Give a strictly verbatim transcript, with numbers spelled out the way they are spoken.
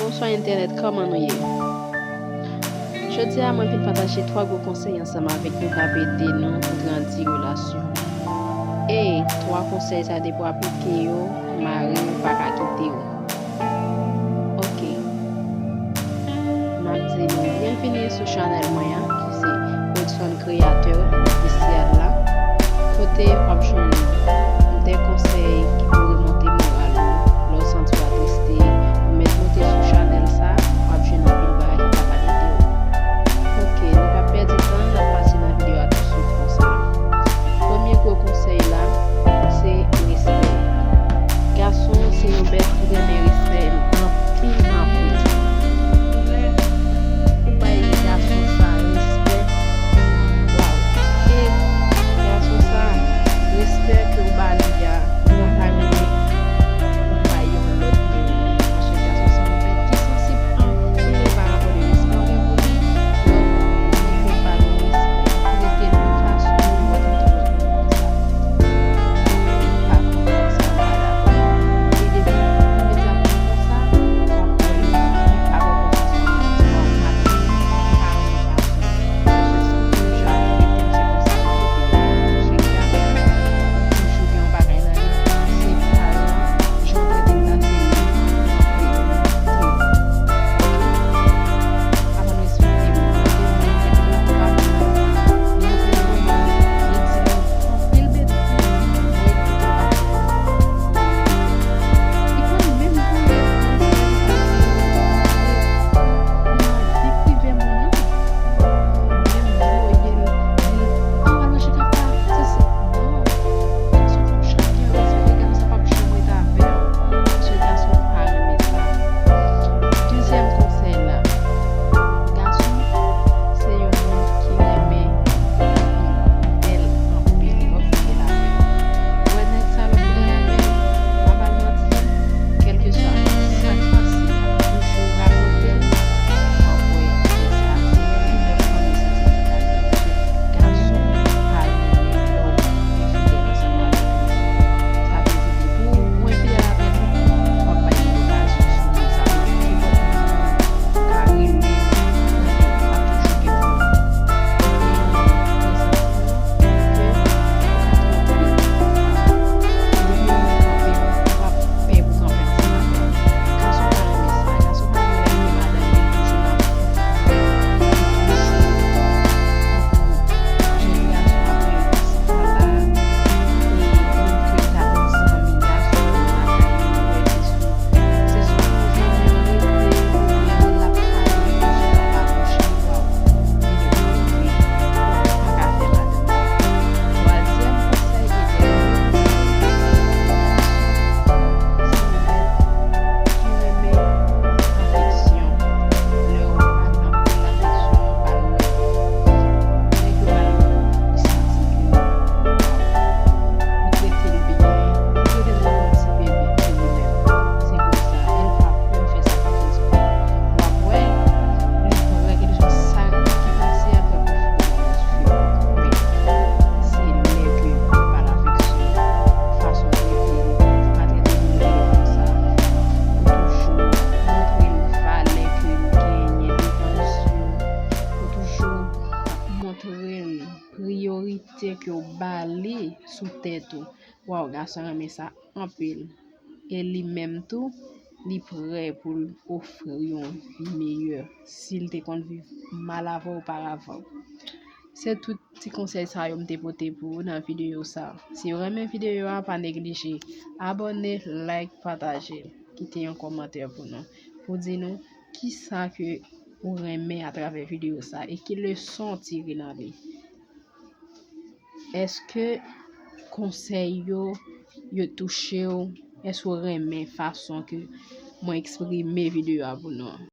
Bonswa entènèt, kòman nou ye? Jodi a, mwen vin pataje twa gwo konsèy ansanm avèk nou k ap ede nou pou grandi relasyon. E twa konsèy sa, depi w aplike yo, mari w pa ka kite w. Ok. M ap di nou byenvini sou chanèl mwen an, ki se Hudson Creator Official la, kote w ap jwenn de konsèy ki pou remonte moral ou lè w santi w atriste. Ou mèt moute sou chanèl sa, w ap jwenn anpil bagay ki kapab ede w. Ok, nou p ap pèdi tan, n ap pase nan videyo a touswit konsa. Premye gwo konsèy la, se respè. Gason se yon bèt ki renmen respè anpil, anpil. Lè ou bay gason sa respè, waw. E gason sa, respè ke w ba li a, li pa ka renmen ou bay yon lòt moun. Paske gason se yon bèt ki sansib anpil pa rapò de respè w gen pou li. Donk, li fèk ba l yon respè. Trete l yon fason pou l wè trete yon lòt moun konsa. Pa konprann sa, pa dakò. E depi imedyatman konsa, w ap wè li pa konprann sa, w ap mache, pa renmen gason. Dezyèm konsèy la, gason se yon moun ki renmen bèl anpil. Fòk li gen lapè. Ou wè nèg sa lè w gen lapè, pa ba l manti, kèlkeswa sa k pase, toujou rakonte l, w ap wè nèg sa se pi bèl fanmi sa, sa se pa vre. Gason pa renmen lè w enfidèl ansanm avèk li. Sa vle di depi w enfidèl avèk li, w ap bay li okazyon sou li. Sa vle di nenpòt moun ka rele, w ap toujou gen pou li. Ou gen yon prezans ke ou ka twonpe. Depi moun kanpe, ou p ap pè pou kanpe ansanm avè l. Gason pa renmen sa. Gason pa renmen lè l gen madanm li toujou nan, li toujou tankou jèn gason ap rele konsa la, e moun ke l ta konn zanmi gason yo lakay li, ou wè se sou, se sou zanmi an rete, oubyen l ap pale, bouch la pa bouch li, waw, li dekouvri, ou pa ka fè madanm li. Twazyèm konsèy e dènye konsèy, gason se yon bèt ki renmen afeksyon. Lè w ba l anpil afeksyon, ba l love, nèg yo ba l love, li santi ke, waw, ou trete l byen, ou trete l tankou yon ti bebe pou li menm. Se konsa, e l pa pè fè sakrifis pou ou. W ap wè, li prè, kèlkeswa sa ki pase a, l prè pou fè yon lòt fi. Men, se lè ke ou ba l afeksyon, fason w trete l, ou pa trete l lòt konsa. Ou toujou montre l valè ke l genyen devan zye w. Ou toujou ap montre l priyorite ke w ba li sou tèt ou. Waw, gason renmen sa anpil. E li menm tou, li prè pou l ofri w yon meyè si l te konn viv mal avè w oparavan. Se tout ti konsèy sa yo m te pote pou ou nan videyo sa. Si w renmen videyo a, pa neglije abòne, like, pataje, kite yon kòmantè pou nou, pou di nou kisa ke ou renmen atravè videyo sa e ki leson w tire nan li. Èske konsèy yo, yo touche w? Èske w renmen fason ke mwen eksprime videyo a pou nou an?